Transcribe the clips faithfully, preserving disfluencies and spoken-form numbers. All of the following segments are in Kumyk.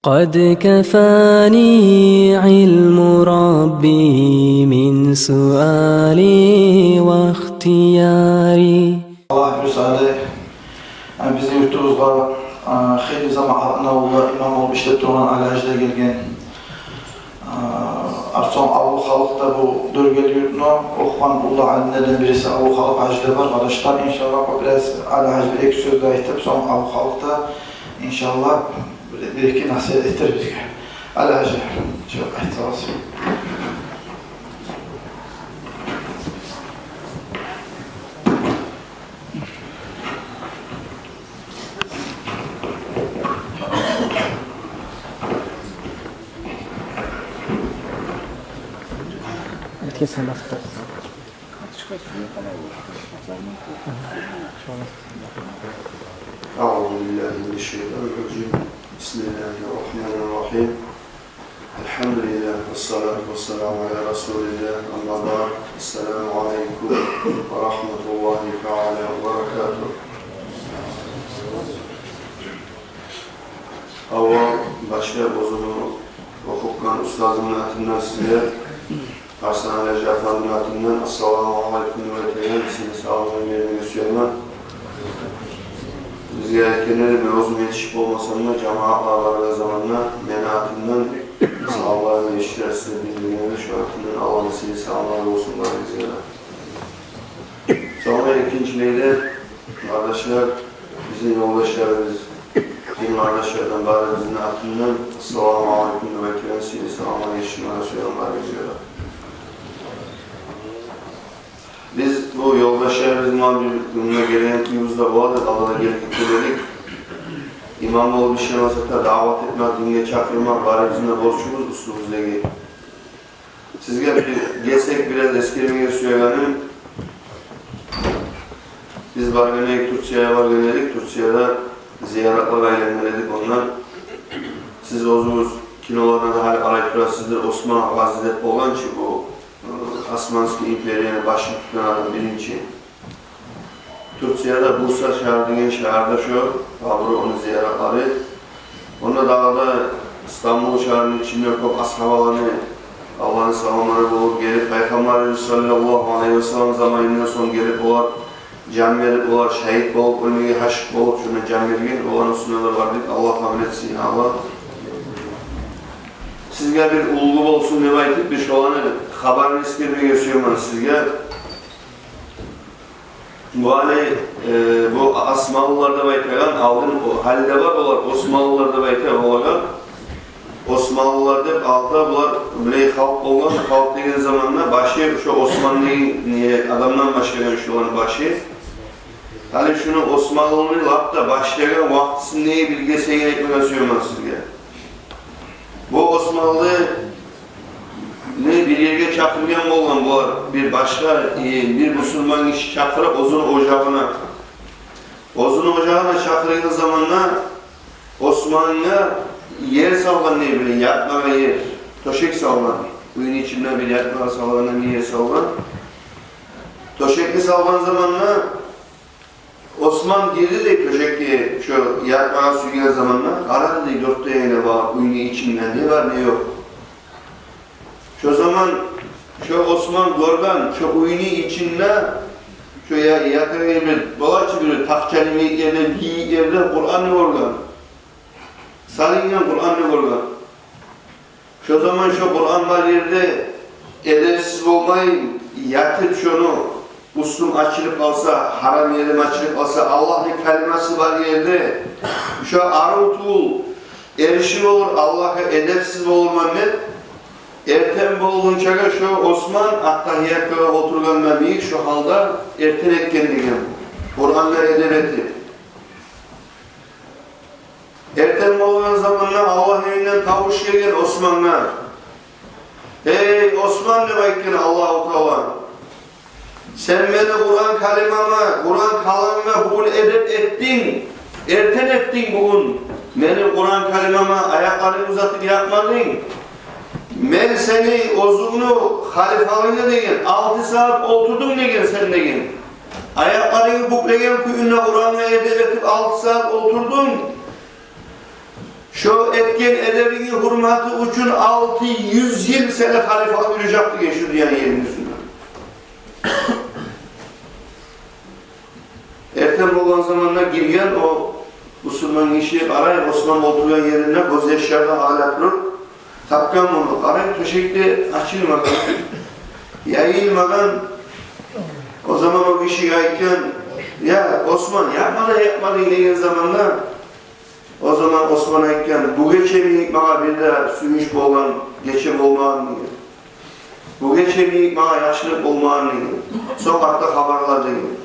قد كفاني علم ربي من سؤالي واختياري. Аллагь буюрса, бизден юртубузгъа, а, хыйлы заман Алтын авулда имам болуп ишлеп тургъан Али-гьажи де гелген. А, артсонг авул халкъ да бу Доргели юртну охугъан уллу алимлерден бириси авул халкъ гьажи де бар, къардашлар. Иншаллагь, бу бираз Али-гьажи бир-эки сёз де айтып, сонг авул халкъ да, иншаллагь, бир-эки насигьат этер бизге. Али-гьажи, шо айтсагъыз. أعوذ بالله من الشيطان الرجيم. بسم الله الرحمن الرحيم. الحمد لله والصلاة والسلام على رسول الله. أما بعد. السلام عليكم ورحمة الله تعالى وبركاته. Аввал башлап оьзюмню охутгъан устазымны атындан сизге, Арслан-гьажи апамны атындан, ассаламу алейкум деп айтагъан сизге саламлар бермеге сюемен. Бизге айтгъан эди, мен оьзюм етишип болмасам да, жамиятгъа баргъан заманда мени атымдан саламлар берип эшитдиресиз деп билдирген эди, шо атындан Аллагьны сыйлы саламлары болсун барыгъызгъа да. Сонг экинчилей де, къардашлар, бизин ёлдашларыбыз, дин къардашлардан барыгъызны атындан ассаламу алейкум деп айтагъан сизге саламлар етишдирмеге сюемен барыгъызгъа да. Биз бу ёлдашларыбыз булан бир гюнге гелеген кююбюз де бола эди, алда да гелип гетген эдик. Имам болуп ишлемесе де, даъват этмек, динге чакъырмакъ барыбызны да борчубуз, уьстюбюздеги. Сизге бир гесек бираз эсгермеге сюегеним, биз баргъан эдик, Турциягъа баргъан эдик, Турцияда зияратлагъа айлангъан эдик онда. Сиз оьзюгюз киноларда да гьали къарай турасыздыр, Осман Гъази деп болгъан чы бу, э, Османский империяны башын тутгъан адам биринчи. Турцияда Бурса шагьар деген шагьарда шо къабуру, ону зияратлары. Онда дагъы да Стамбул шагьарыны ичинде кёп асгьабаланы, Аллагьны саламлары болуп, гелип, Пайхаммарыбыз саллаллагьу алайгьи ва саллам заманындан сонг гелип, олар жан берип, олар шагьит болуп, оьлмеге гьашыкъ болуп, шонда жан берген, оланы уьстюне де бардыкъ, Аллагь къабул этсин, Аллагь. Сизге бир уьлгю болсун деп айтып, бир шоланы хабарын эсгермеге сюемен сизге. Бу гьали, э, бу османлылар деп айтагъан, алдын о, гьали де бар олар, османлылар деп айта олагъа. Османлылар деп алда булар билей халкъ болгъан, халкъ деген заманда башы шо Осман деген, не, адамдан башлагъан шоланы башы. Гьали шуну османлыны лап да башлагъан вакътисин не бирге сен айтмагъа сюемен сизге. Бу османлыны бир ерге чакъыргъан болгъан булар, бир башгъа, э, бир бусурман гиши чакъырып оьзюню ожагъына. Оьзюню ожагъына чакъыргъан заманда Османгъа ер салгъан, не билейим, ятмагъа ер, тёшек салгъан. Уьйню ичинде бир ятмагъа салгъан, не ер салгъан. Тёшекни салгъан заманда Осман гирди дей тёшекге, шо ятмагъа сюйген заманда, къарады дей дёрт де ягъына, бар уьйню ичинде не бар, не ёкъ. Шо заман шо Осман гёрген, шо уьйню ичинде, шо я-, ятагъан бир балача бир такъчаны йимик ерде, бийик ерде Къуръанны гёрген. Салынгъан Къуръанны гёрген. Шо заман шо Къуръан бар ерде эдепсиз болмайын, ятып шону уьстюм ачылып къалса, гьарам ерим ачылып къалса, Аллагьны калимасы бар ерде, шо арив тюгюл, эриши болур, Аллагьгъа эдепсиз болурман деп, эртен болгъунчагъа шо Осман аттагьиятгъа олтургъанда йимик шо гьалда эртен этген деген, Къуръангъа эдеп этип. Эртен болгъан заманда Аллагь эвинден тавуш гелген Османгъа. «Эй, Осман, – деп айтгъан Аллагьу Таала, – сен мени Къуръан калимама, Къуръан каламыма бугюн эдеп этдинг, эртен этдинг бугюн. Мени Къуръан калимама аякъларынгны узатып ятмадынг. Мен сени оьзюнгню халифалыгъынгда, – деген, – алты сагьат олтурдунг, – деген, – сен, – деген. – Аякъларынгны бюклеген кююнде Къуръангъа эдеп этип алты сагьат олтурдунг. Шо этген эдебингни гьюрмети учун алты юз йыл сени халифанг юрюжек деген шу дюнья ерни уьстюнде. Эртен болгъан заманда гирген о бусурман гиши, къарай, Осман олтургъан еринде гёзьяшлар да агъа туруп, тапгъан муну, къарай, тёшек де ачылмагъан, яйылмагъан. О заман о гишиге айтгъан: «Я Осман, япма да япмадынг», — деген заманда, о заман Осман айтгъан: «Бу гече йимик магъа бир де сююнч болгъан гече болмагъан», — деген. «Бу гече йимик магъа яхшылыкъ болмагъан», — деген. Сонг артда хабарлар деген.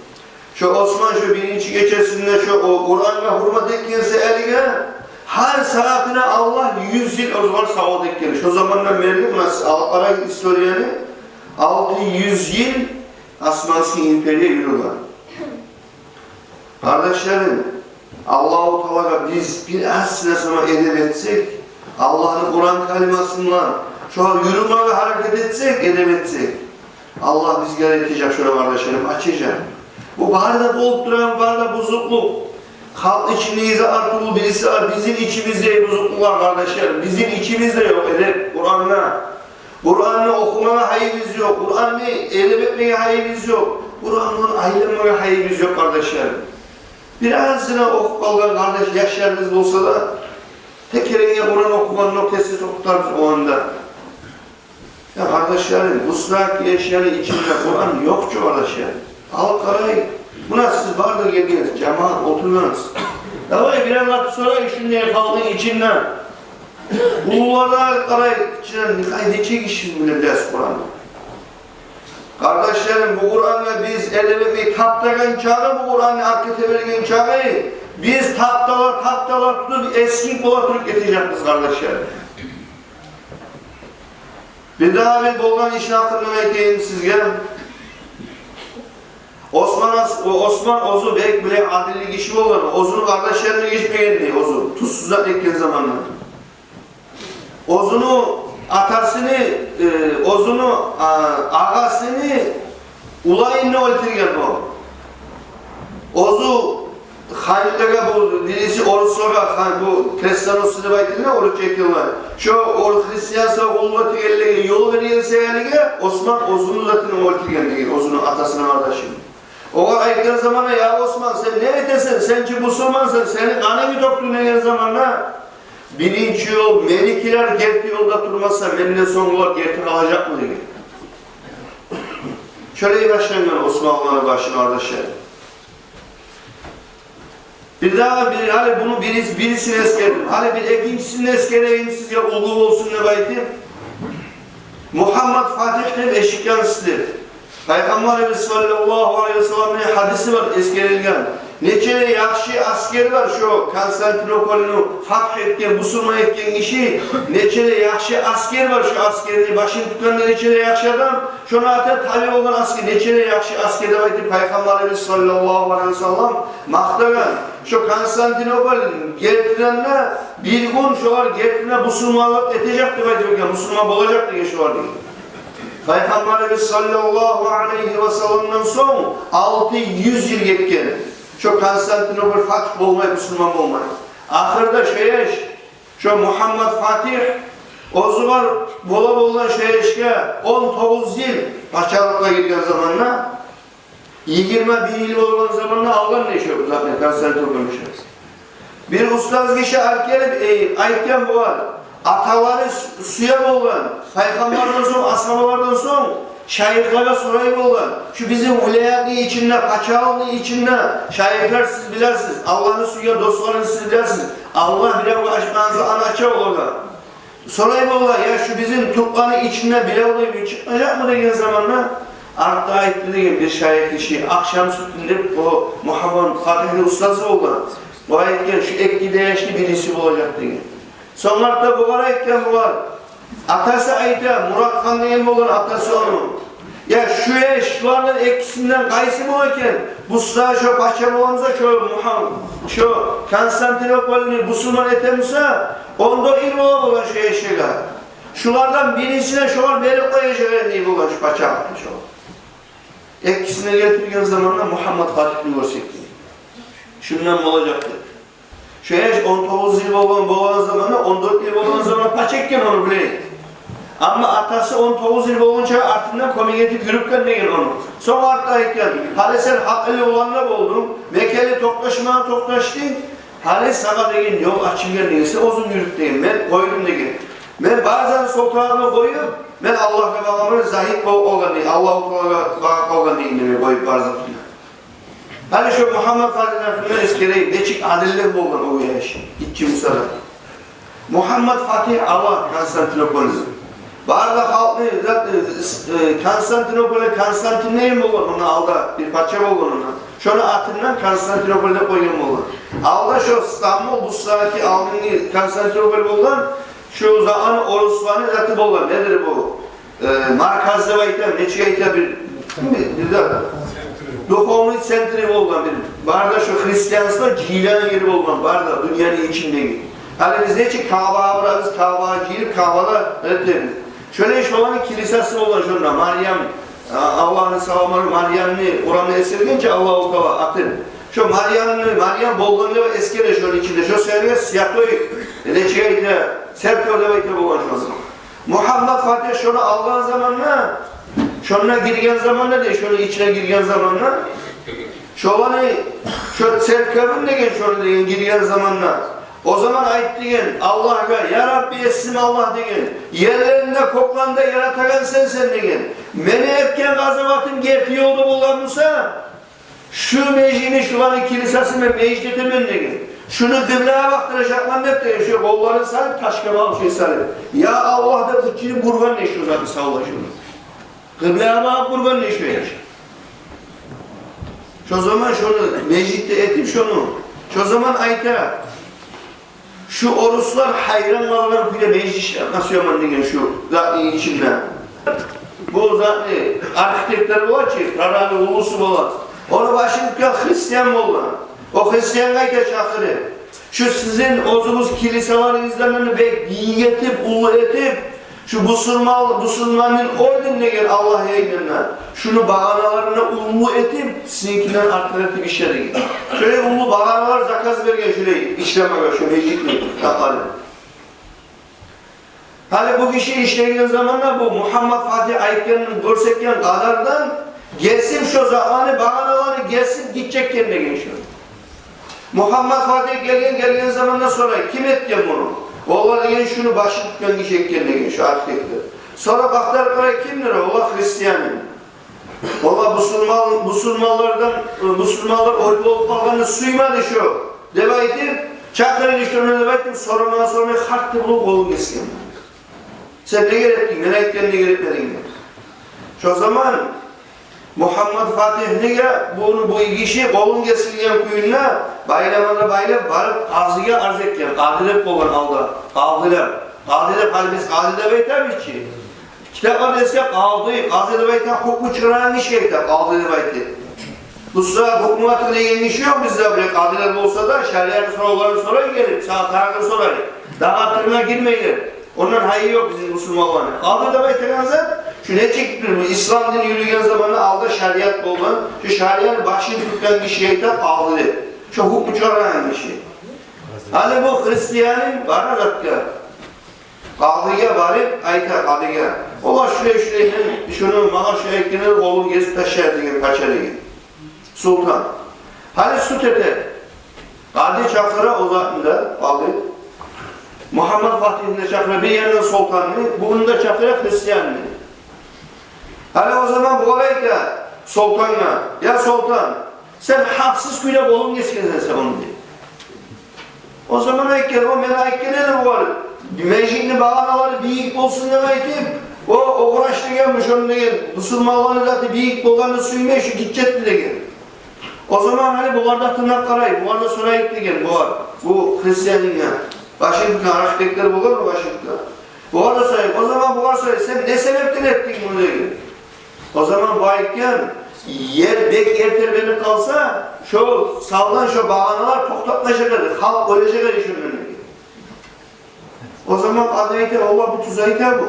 Шо Осман шо биринчи гечесинде шо о Къурангъа гьюрмет этген саялы, гьар сагьатына Аллагь юз йыл огъар савгъат этген. Шо замандан берли, муна сиз алып къарагъыз историяны, алты юз йыл Османский империя юрюген. Къардашларым, Аллагьу Таалагъа биз бир аз сама эдеп этсек, Аллагьны Къуран калимасындан шолай юрюмеге гьаракат этсек, эдеп этсек, Аллагь бизге де этежек шону, къардашларым, ачажакъ. Бу бары да болуп турагъан, бары да бузукълукъ. Халкъ ичинде иза артыгъы бириси бар, бизин ичимизде бузукълукъ бар, къардашларым. Бизин ичимизде ёкъ эдеп Къурангъа. Къуранны охумагъа гьайыбыз ёкъ, Къуранны эдеп этмеге гьайыбыз ёкъ, Къуран булан айланмагъа гьайыбыз ёкъ, къардашларым. Бир азына охуп къалгъан къардаш яшларыбыз болса да, тек керенге Къуран охугъанны тез-тез охутарбыз о анда. Я къардашларым, бу сагьатгъы яшланы ичинде Къуран ёкъ чу, къардашларым. Алып къарай, муна сиз бары да гелгенсиз, жамаат олтургъансыз. Давай, бирер лап сорай шундай халкъны ичинде. Уллулар да къарай, чын, къайда чегишиз биле билесиз Къуранны. Къардашларым, бу Къурангъа биз эдеп этмей таптагъан чагъы, бу Къуранны артгъа теберген чагъы, биз таптала, таптала тутуп, эсгик бола туруп гетежекбиз, къардашларым. Бир дагъы бир болгъан ишни гьакъындан айтайым сизге. Осман ас-, о-, Осман оьзю бек биле адилли гиши болгъан, оьзюню къардашларына гечмеген дей, оьзю тузсуз зат этген заманда. Оьзюню атасыны, э, оьзюню, а, агъасыны уланын оьлтюрген о. Оьзю ханжлагъа, бу бириси оруслагъа, хан-, бу крестоносцы деп айтыла, орусча айтгъанда. Шо о христианство къуллукъ этегенлеге ёл берген саялы, Осман оьзюню затын оьлтюрген деген, оьзюню атасыны къардашын. Огъар айтгъан заманда: «Я Осман, сен не этесен? Сен чи бусурмансан, сени къанынгны тёкдюм», — деген заманда: «Биринчи ёл меникилер герти ёлда турмаса, менден сонг олар герти къалажакъмы?» — деген. Шолай башлангъан Османлыланы башы, къардашлар. Бир дагъы бир, гьали муну бирис-, бирисин эсгердим. Гьали бир экинчисин эсгерейим сизге, уллу болсун деп айтып. Мугьаммад Фатигь деп эшитгенсиздир. Пайхаммарыбыз саллаллагьу алайгьи васалламны гьадиси бар эсгерилген. Нече де яхшы аскер бар шо Константинопольну фатгь этген, бусурман этген гиши. Нече де яхшы аскер бар, шо аскерни башын тутгъанда нече де яхшы адам. Шону артына таби болгъан аскер, нече де яхшы аскер деп айтып, Пайхаммарыбыз саллаллагьу алайгьи васаллам макътагъан. Шо Константинополь гертиден де бир гюн шолар гертиден де бусурманлыкъ этежек деп айтып, бусурман болажакъ деген шолар деген. Пайхаммарыбыз саллаллагьу алайгьи васалламдан сонг алты юз йыл гетген. Шо Константинополь фатгь болмай, бусурман болмай. Ахырда шо яш, шо Мугьаммад Фатигь, оьзю бар бола болгъан шо яшгъа он тогъуз йыл пачалыкъгъа гирген заманда, йигирма бир йыл болгъан заманда алгъан дей шо затны, Константинополь шо. Бир устаз гиши алып гелип, эй, айтгъан бугъар, аталары сю-, сюе болгъан, пайхаммардан сонг, асгьабалардан сонг, шайыхлагъа сорай болгъан: «Шу бизин вилаятны ичинде, пачалыкъны ичинде шайыхлар сиз билесиз, Аллагьны сюйген досларын сиз билесиз, Аллагь биревге ачмагъан затны ача олагъа». Сорай болгъан: «Я, шу бизин тюрклени ичинде бирев де чыкъмажакъмы?» — деген заманда, артда айтды деген бир шайых гиши, Акъ Шамсутдин деп, о Мугьаммад Фатигьни устазы болгъан. О айтгъан: «Шу эки де яшны бириси болажакъ», — деген. Сонг артда бугъар айтгъан бугъар. Атасы айта, Муратхан деген болгъан атасы ону. «Я, шу яш, шулардан экисинден къайсы бола экен? Бу сагьа шо пача боламса, шо Мугьам-, шо Константинопольну бусурман этемсе, он дёрт йыл бола болгъан шо яшгъа. Шулардан бирисине шолар берип къояжакъ эди болгъан шу пачалыкъны шо». Экисине гелтирген заманда Мугьаммад Фатигьни гёрсетди. Шундан болажакъ деп. Шо яш он тогъуз йыл болгъан, болгъан заманда, он дёрт йыл болгъан заманда пач этген ону, билейик. Амма атасы он тогъуз йыл болгъунча артындан кёмек этип юрютген деген ону. Сонг артда айтгъан: «Гьали сен гьакъыллы улан да болдунг, мекенли токъташмагъа токъташдынг, гьали сагъа деген ёл ачылгъан, деген, сен оьзюнг юрют, деген, мен къойдум», деген. «Мен Барзан султанны къоюп, мен Аллагьгъа багъаман, загьид болуп къалгъан, деген, Аллагьу Таалагъа багъып къалгъан, деген, мен къоюп Барзанны». Гьали шо Мугьаммад Фатигьни гьакъында эсгерейим, нечик адиллер болгъан о яш, гиччи буса да. Мугьаммад Фатигь ала Константинопольну. Бары да халкъны, зат, э, Константинополь, Константин деген болгъан, онда алда бир пача болгъан онда. Шону атындан Константинополь деп къойгъан болгъан. Алда шо Стамбул, бу сагьатгъы алдынгъы Константинополь болгъан, шо заманы орусланы заты болгъан. Недир бу? Э, марказ деп айта, нечик айта, бир, бир де духовный центри болгъан бир. Бары да шо христианство жыйылагъан ери болгъан, бары да дюньяны ичиндеги. Гьали биз нечик Каабагъа барабыз, Каабагъа жыйылып, Каабада этебиз. Шолай шоланы килисасы болгъан шонда, Марьям, а, Аллагьны саламы, Марьямны Къуранда эсгергенче Аллагьу Таала атын. Шо Марьямны, Марьям болгъан деп эсгере шону ичинде. Шо сыйлы святой, нечик айта, церковь деп айта болгъан шону. Мугьаммад Фатигь шону алгъан заманда, шонда гирген заманда, дей, шону ичине гирген заманда, шоланы, шо церковюн деген, шону деген гирген заманда, о заман айт деген Аллагьгъа: «Я Рабби, Есим Аллагь, — деген, — ерлени де, кёклени де яратагъан сенсен, — деген. — Мени этген къазаватым герти ёлда болгъан буса, шу межитни, шуланы килисасын мен межит этемен, — деген. — Шуну къыблагъа бакъдыражакъман», — деп, деген, шо къолларын салып, ташгъа багъып шей салып, «Я Аллагь», — деп, бу чирин бургъан, дей, шо затны савлай шону. Къыблагъа багъып бургъан, дей, шо яш. Шо заман шону межит де этип шону, шо заман айта, шу оруслар гьайран къалгъан кюйде межит ишлетме сюемен деген шу затны ичинде. Бу затны архитектор бола чы, прорабы, уллусу бола. Ону башын тутгъан христиан болгъан. О христиангъа айта, чакъырып: «Шу сизин оьзюгюз килисаларыгъыздан бек бийик этип, уллу этип, шу бусурман, бусурманны орден деген Аллагь яйгъанда, шуну багъаналарын да уллу этип, сизинкинден артыкъ этип ишле», — деген. Шолай уллу багъаналар заказ берген, шолай ишлемеге, шо межитни затларын. Гьали бу гиши ишлеген заманда бу Мугьаммад Фатигь айтгъанын гёрсетген къадардан гесип шо затланы, багъаналаны гесип гиччи этген деген шо. Мугьаммад Фатигь гелген, гелген заманда сорай: «Ким этген муну?» «Валлагь, — деген, — шуну башын тутгъан гиши этген», — деген, шо архитектор. Сорап ахтарып къарай: «Кимдир о?» «Валлагь, христианин». «Валлагь, бусурман, бусурманлардан, э, бусурманлар оьр болуп къалгъанны сюймеди шо», — деп айтып, «Чакъырыгъыз шону», — деп айтып, сорамагъа сорамай, харт деп уруп къолун гесген. «Сен неге этдинг, мен айтгъанны неге этмединг?» — деп. Шо заман Мугьаммад Фатигьни, буну, бу гиши къолун гесилген кюйде байламагъа байлап, барып къазиге арз этген, къади деп болгъан алда, къади деп. Къади деп, гьали биз къади деп айтабыз чы. Китапларда эсге къади, къади деп айта, гьукму чыгъарагъан гишиге айта къади деп айтып. Бу сагьат гьукму тюгюл деген гиши ёкъ бизде, бир къадилер болса да, шариатны соравларын сорай гелип, сагьат тарыкъны сорай. Дагъы тюрюне гирмейлер. Ондан гьайы ёкъ бизин бусурманланы. Къади деп айтагъан зат, шу нечик бир, бу ислам дин юрюйген заманда алда шариат болгъан, шу шариатны башын тутгъан гишиге айта къади деп. Шо гьукму чыгъарагъан гиши. Гьали бу христианин бара затгъа. Къадиге барып айта, къадиге: «Валлагь, шулай-шулай, мен шуну, магъа шулай этгенлер, къолун гесип ташла», — деген, пача деген. Султан. Гьали суд эте. Къади чакъыра о затны да, къади. Мугьаммад Фатигьни де чакъыра, бир яндан султанны, буну да чакъыра, христианны. Гьали о заман бугъар айта, султангъа: «Я султан, сен гьакъсыз кюйде къолун гесгенсен сен ону», — дей. О заман айтгъан: «О, мен айтгъан эдим огъар, межитни багъаналары бийик болсун деп айтып, о, огъар аш дегенми шону, деген, бусурманланы заты бийик болгъанны сюймей, шу гиччи этди», — деген. О заман гьали бугъар да тынглап къарай, бугъар да сорай, деген, бугъар, бу христианинге, башын тутгъан, архитектор болгъан бу башын тутгъан. Бугъар да сорай, о заман бугъар сорай: «Сен не себепден этдинг муну?» — деген. О заман бу айтгъан: «Ер бек ер тербенип къалса, шо салгъан шо багъаналар токътап къалажакъ эди, халкъ оьлежек эди шондан», — деген. О заман къади айта: «Валлагь, бу тюз айта бу.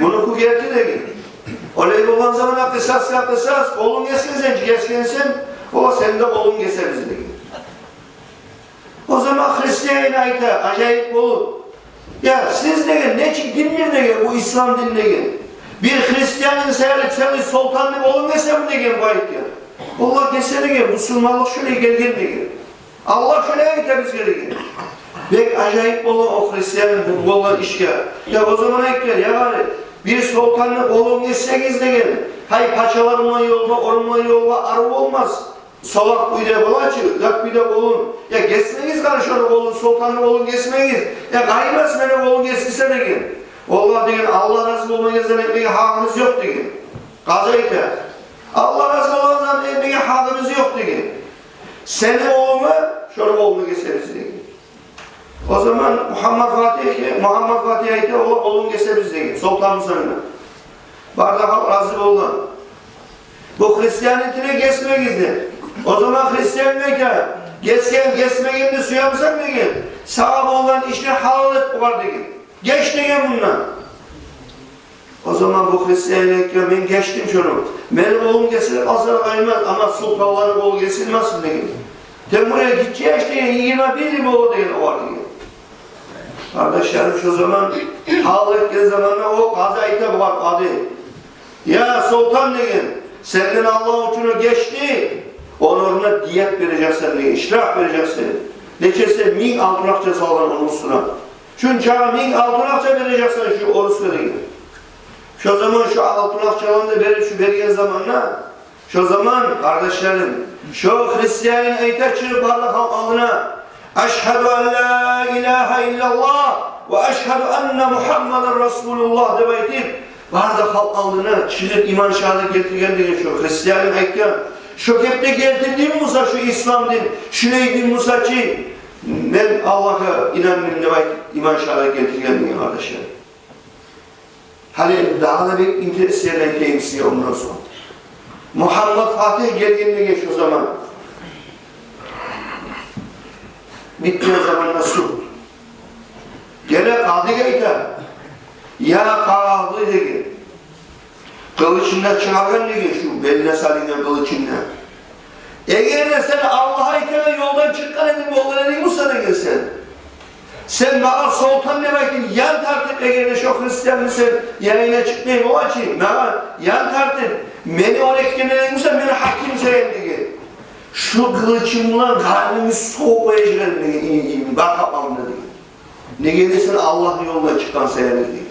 Мунуку герти», — деген. «Олай болгъан заманда къысасгъа къысас, къолун гесгенсен чи, гесгенсен, о, сени де къолун гесебиз», — деген. О Амма христианин айта, ажайып болуп: «Я, сиз, — деген, — нечик диндир, — деген, — бу ислам дин, — деген. — Бир христианин саялы сени султанны къолун гесеми, — деген, — бу айтгъан. — Олар гесе, — деген, — бусурманлыкъ шолай гелген, — деген. — Аллагь шолай айта бизге», — деген. Бек ажайып болгъан о христианин бу болгъан ишге. Я, о заман айтгъан: «Я, къардашлар, бир султанны къолун гессегиз, — деген, — гьай, пачалар булан ёлгъа, ону булан ёлгъа арив болмас. Султан кюйде бола чы, гьакъ кюйде болур. Я, гесмегиз, къардашлар, шону къолун, султанны къолун гесмегиз. Я, къаймас мени къолум гесилсе, — деген. — Олар, — деген, — Аллагь рази болмайгъан зат этмеге гьакъыбыз ёкъ», — деген. Къазы айта: «Аллагь рази болмайгъан зат этмеге гьакъыбыз ёкъ, — деген. — Сени къолунгну, шону къолун гесебиз», — деген. О заман Мугьаммад Фатигь, Мугьаммад Фатигь айта: «Олар къолун гесебиз», — деген, — «султан бусанг да». Бары да халкъ рази болгъан. Бу христианны тилей гесмегиз деп. О заман христиан айта: «Гесген, гесмегенни сюемисен, — деген, — сагъа болгъан ишни гьалал эт бугъар, — деген. — Геч, — деген, — мундан». О заман бу христиан айтгъан: «Мен гечдим шону. Мени къолум гесилип къалса да къаймас, амма султанланы къолу гесилмесин», — деген. «Тем более гиччи яш, — деген, — йигирма бир йыл болду, — деген, — огъар», — деген. Къардашларым, шо заман гьалал этген заманда о къазы айта бугъар, къады: «Я султан, — деген, — сенден Аллагь учун о гечди, ону орнуна дият бережексен, — деген, — штраф бережексен. Нечесе минг алтын акъча салгъан ону уьстюне. Шунча минг алтын акъча бережексен шу оруска», — деген. Шо заман шо алтын акъчаланы да берип, шо берген заманда, шо заман, къардашларым, шо христианин айта чыгъып бары да халкъ алдына: «Ашгьаду ан ла илагьа иллаллагь ва ашгьаду анна Мугьаммадан расулуллагь», — деп айтып, бары да халкъ алдына чыгъып иман шагьадат гелтирген деген шо христианин айтгъан. «Шо кепде гелтирдим буса шу ислам дин, шулай дин буса чы, мен Аллагьгъа инандым», — деп айтып, иман шагьадат гелтирген деген, къардашлар. Гьали энди дагъы да бир интереслени айтайым сизге ондан сонг. Мугьаммад Фатигь гелген деген шо заман. Битген заманда суд. Геле къадыгъа айта: «Я къады, — деген, — къылычын да чыгъаргъан, — деген, — шу белине салынгъан къылычын да. Эгер де сен Аллагь айтагъан ёлдан чыкъгъан эдинг, болгъан эдинг буса, — деген, — сен, сен магъа султан деп айтып ян тартып, эгер де шо христианны сен янынга чыкъмай бола чы, магъа ян тартып, мени ону этген эдинг буса, мени гьаким сен, — деген, — шу къылычым булан къарнынгны согъуп къояжакъ эдим, — деген, — ини, ини, бар къапмагъымда, — деген. — Неге де сен Аллагьны ёлундан чыкъгъан саялы», — деген.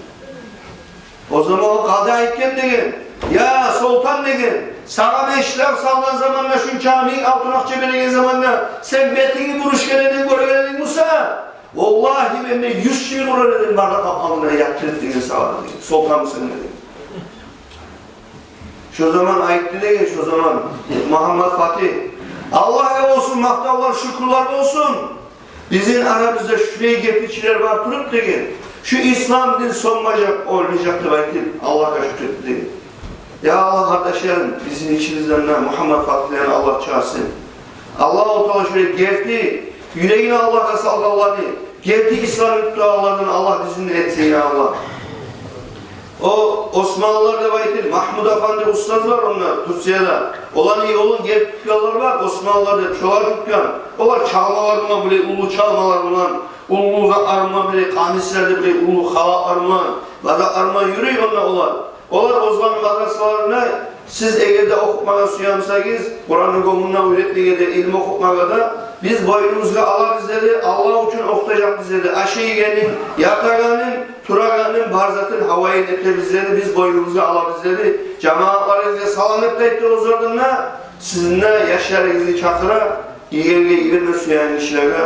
О заман о къады айтгъан деген: «Я султан, — деген, — сагъа мен штраф салгъан заманда, шунча минг алтын акъча берген заманда, сен бетинги бурушгъан эдинг, гёрген эдинг буса, валлагь, мен де юз чыгъар эдим, бар да къапмагъымда ятдырып, — деген, — сагъа, — деген, — султан бусанг да», — деген. Шо заман айтды деген, шо заман Мугьаммад Фатигь: «Аллагьгъа болсун макътавлар, шюкюрлер болсун. Бизин арабызда шулай гертичилер бар туруп, — деген, — шу ислам дин сунмажакъ, оьлмежек», — деп айтып, Аллагьгъа шюкюр этди деген. Я Аллагь, къардашларым, бизин ичибизден де Мугьаммад Фатигьлени Аллагь чыгъарсын. Аллагьу Таала шулай герти, юрегин Аллагьгъа салгъанланы, герти исламны тутагъанлардан Аллагь бизин де этсин, я Аллагь. О Османлылар деп айтып, Магьмуд Афанди устаз бар онда, Турцияда. Оланы ёлун герти тутгъанлар бар, Османлылар деп, шолар тутгъан. Олар чалмалар булан, булай уллу чалмалар булан, уллу затлар булан, булай къамислер де, булай уллу халатлар булан, базарлар булан юрюй онда олар. Олар оьзлени мадрасаларына: «Сиз эгер де охутмагъа сюе бусагъыз, Къуранны гёнгюнден уьйретмеге де, илму охутмагъа да, биз бойнубузгъа алабыз, — деди, — Аллагь учун охутажакъбыз, — деди. — Ашайгъанын, ятагъанын, турагъанын, бар затын, гьавайын этебиз, — деди, — биз бойнубузгъа алабыз, — деди. — Жамаатларыгъызгъа салам эт», — деп айтды оьзлерине. «Сизин де яшларыгъызны чакъыра, эгер де йиберме сюеген гишилеге,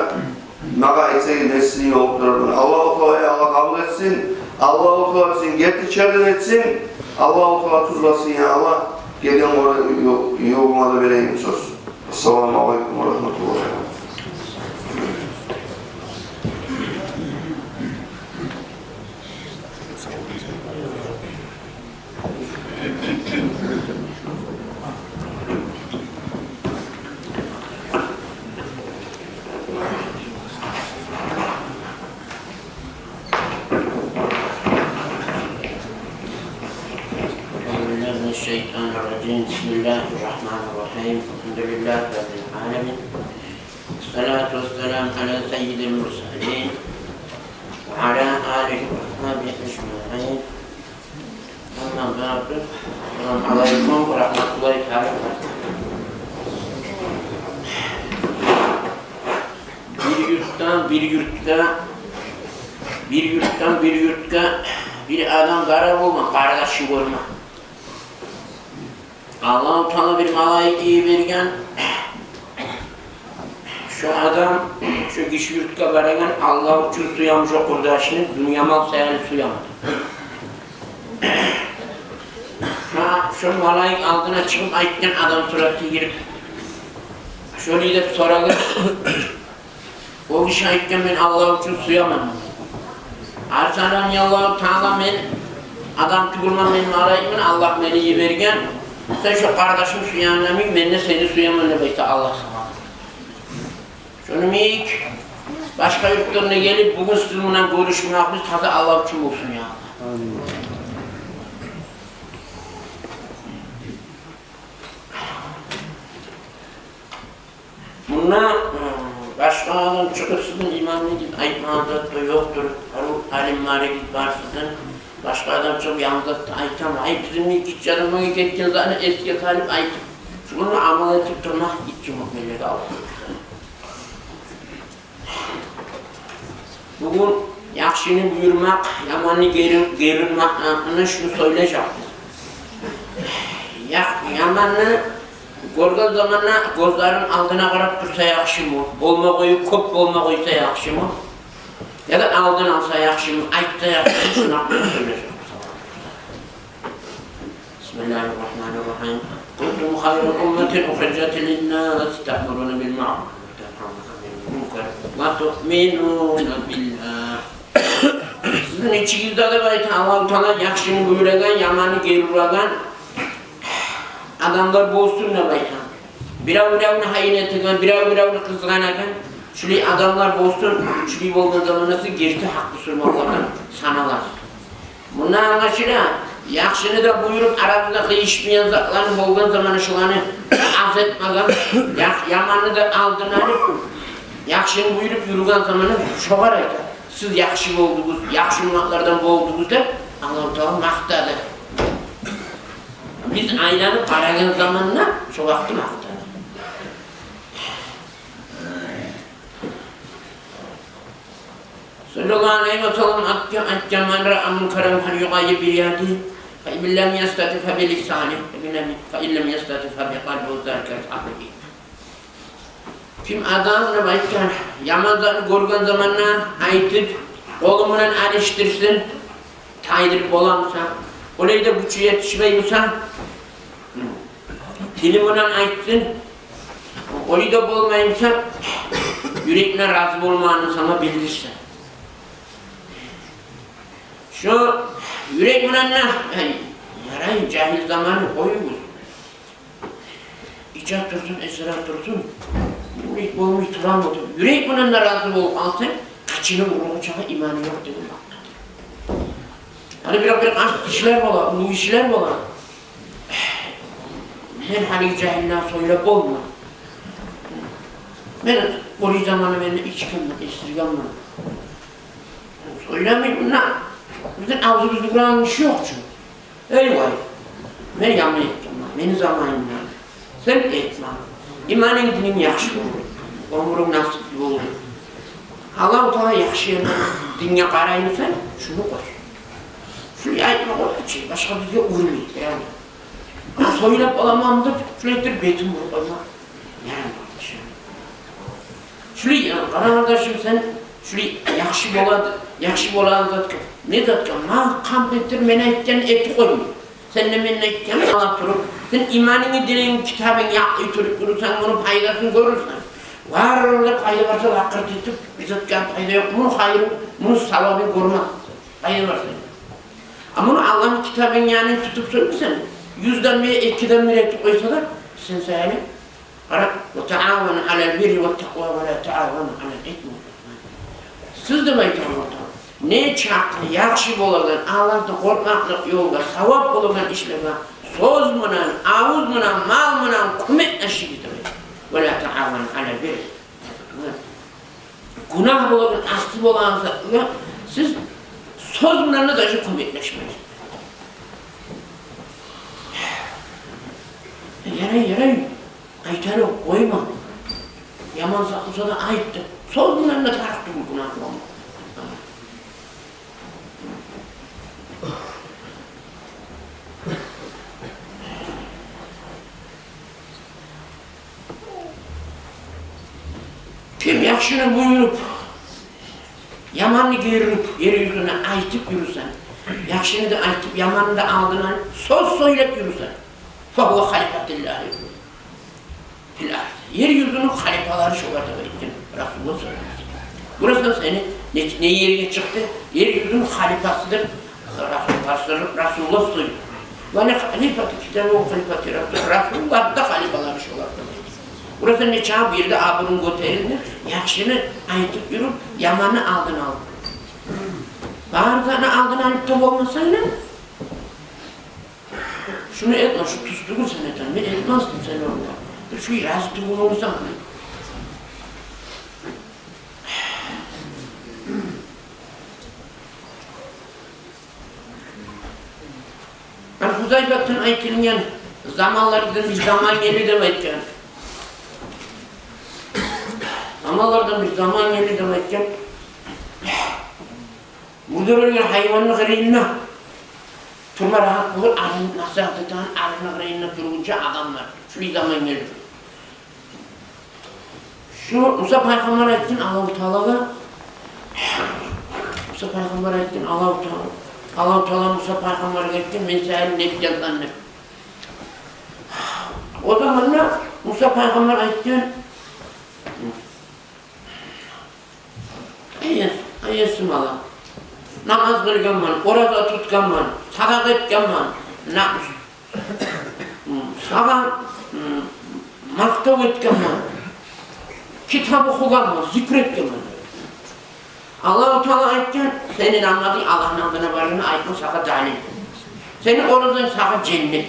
магъа айтсагъыз, мен сизин ёлукъдурарман». Аллагьу Таала, я Аллагь, къабул этсин. Аллагьу Таала бизин гертичилерден этсин. Аллагьу Таала тюзлесин, я Аллагь. Гелген ора ю-, ювукъгъа да берейим сёз. Ассаламу алейкум ва рагьматуллагь. أعوذ بالله من الشيطان الرجيم. بسم الله الرحمن الرحيم. الحمد لله رب العالمين. الصلاة والسلام على سيد المرسلين وعلى آله وأصحابه أجمعين. أما بعد. السلام عليكم ورحمة الله تعالى وبركاته. Бир юртдан бир юртгъа, бир юртдан бир юртгъа бир адам гьарам болгъан, къардашын гёрме. Аллагьу Таала бир малайик йиберген. Шо адам шо гиши юртгъа барагъан, Аллагь учун сюеми шо къурдашын, дюнья мал саялы сюеми. Шо, шо малайик алдына чыгъып айтгъан, адам суратгъа гирип, шолай деп сорагъан. О гиши айтгъан: «Мен Аллагь учун сюемен». «Арсалани Аллагьу Таала, мен адам тюгюлмен, мен малайикмен, Аллагь мени йиберген. Сен шо къардашынг сюегенлей, мен де сени сюемен», — деп айта Аллагь сагъа. Шону йимик, башгъа юртлардан гелип, бугюн сиз булан гёрюшмеклигибиз таза Аллагь учун болсун, я Аллагь. Амин. Мунда, э, башгъа адам чыгъып сизин имамыгъыз деп айтмагъан зат да ёкъдур. Арив алимлеригиз бар сизин. Башгъа адам чыгъып янгы зат да айтамы? Ай, бизин йимик гиччи адамлар гетген затны эсге салып айтып, шуну амал этип турмакъ гиччи муъминлеге алып. Бугюн яхшыны буюрмакъ, яманны гери-, гери урмакъ гьакъында шуну сёйлежекбиз. Я-, яманны гёрген заманда гёзлерин алдына къарап турса яхшымы? Болма къоюп, кёп болма къойса яхшымы? Яда алдын алса яхшымы, айтса яхшымы, шуну гьакъында сёйлежекбиз. بسم الله الرحمن الرحيم. كنتم خير أمة أخرجت للناس تأمرون بالمعروف وتنهون عن المنكر وتؤمنون بالله. Сизин ичигизде, деп айта Аллагьу Таала, яхшыны буюрагъан, яманны гери урагъан адамлар болсун, деп айта. Бирев-биревню гьайын этеген, бирев-биревню къызгъанагъан, шулай адамлар болсун, шулай болгъан заманда сиз герти гьакъ бусурманлардан саналасыз. Мундан англашыла, яхшыны да буюруп, арабызда къыйышмайгъан затланы болгъан заманы шуланы аз этмеген, я-, яманны да алдын алып, яхшыны буюруп юрюген заманы шогъар айта. Сиз яхшы болдугъуз, яхшы умматлардан болдугъуз деп Аллагьу Таала макътады. Биз айланып къарагъан заманда шо вакъти макътады. صلى الله عليه وسلم айтгъан: من رأى منكرا فليغيره بيده، فإن لم يستطع فبلسانه، فإن لم، فإن لم يستطع فبقلبه، وذلك أضعف الإيمان. Ким адам, деп айтгъан, яман затны гёрген заманда айтып, къолу булан алышдырсын, тайдырып боламыса, олай да гючю етишмеймиса, тили булан айтсын, олай да болмаймыса, юрегине рази болмагъанын сагъа билдирсин. Шо юрек булан да, ай, ярай, жагьил заманы, къоюгъуз. Иче турсун, эсире турсун. Юрек болмай турамы деп. Юрек булан да рази болуп къалсанг, къычынып уругъу чыгъа, иманы ёкъ деген макътады. Гьали бир, бир къант гишилер бола, уллу гишилер бола. Мен гьали жагьиллеге сёйлеп болмайман. Мен къуру заманы мен де ичгенмен, эсиргенмен. Сёйлемей мунда. Бизин авзубузну къурагъан гиши ёкъ чу. Эй вай, мен яман этгенмен, мени заманымда. Сен этме. Иманынг, дининг яхшы болур. Оьмюрюнг насипли болур. Аллагьу Таала яхшы ерде динге къараймысан, шуну къой. Шуну айтма къой чы, башгъа бизге урмай, яни. А сёйлеп боламан деп, шулай этип бетин буруп къойма. Яни, шулай, я, къара, къардашым, сен шулай яхшы болады, яхшы болады затгъа. Не затгъа? Мал, къампетдир, мен айтгъанны этип къойма. Сен де мен айтгъанны ала туруп, сен иманынгны, динингни, китабынгны якълай туруп турсанг, муну пайдасын гёрюрсен. Бары да пайда барса, лакъыр этип, бир затгъа пайда ёкъ. Муну хайырын, муну савабын гёрмес. Пайда барса. А муну Аллагьны китабыны янын тутуп сёйлесенг, юзден бир, экиден бир этип къойса да, сен саялы. Къара, وتعاونوا على البر والتقوى ولا تعاونوا على الإثم والعدوان. Сиз, деп айта Аллагьу Таала, не чакъы яхшы болагъан, Аллагьдан къоркъмакълыкъ ёлгъа, савап болагъан ишлеге сёз булан, авуз булан, мал булан кёмеклешигиз, деп айта. ولا تعاونوا على البر. Гюнагь болагъан, асси болагъан затгъа сиз сёз булан да даже кёмеклешмегиз. Ярай, ярай, айтайым, къойма. Яман зат буса да айт деп, сёз булан да тарыкъ тюгюл гюнагь болма. Ким яхшыны буюруп, яманны герип, ер юзюне айтып юрюсе, яхшыны да айтып, яманны да алдына сёз сёйлеп юрюсе, فهو خليفة الله في الأرض. Ер юзюню халипалары шолар деп айтгъан Расулуллагь саллаллагьу алайгьи ва саллам. Гёресен, сени не, не ерге чыкъды? Ер юзюню халипасы деп Расул-, Расул-, Расулуллагь сёйлей. Ва не халифату китаби ва халифату Расул. Расулуллагьны да халипалары шолар деп айтгъан. Гёресен, нечакъы бир ерде абурунг гётерилди, яхшыны айтып юрюп, яманны алдын алып. Бары затны алдын алып да болмасанг да, шуну этме, шу тюз тюгюл, сен этме, мен этмесдим сени орнунга. Бир шу рази тюгюл болсанг. Ан Гьузайфатдан айтылгъан, заманлардан бир заман геле деп айтгъан. Заманлардан бир заман геле деп айтгъан. Мурдар оьлген гьайванны къырыйында турма рагьат болур, алим насигьат этеген, алимни къырыйында тургъунча адамлар. Шулай заман гелир. Шу Муса пайхаммар айтгъан Аллагьу Таалагъа, Муса пайхаммар айтгъан Аллагьу Таала, Аллагьу Таала Муса пайхаммаргъа айтгъан: «Мен сагъа не этгенмен?» – деп. О заманда Муса пайхаммар айтгъан: «Эй Есим, эй Есим Аллагь, намаз къылгъанман, ораза тутгъанман, садагъа этгенмен, на-, сагъа макътав этгенмен, китап охугъанман, зикр этгенмен». Аллагьу Таала айтгъан: «Сени намазынг Аллагьны алдына баргъанны айтма сагъа далил. Сени оразанг сагъа женнет.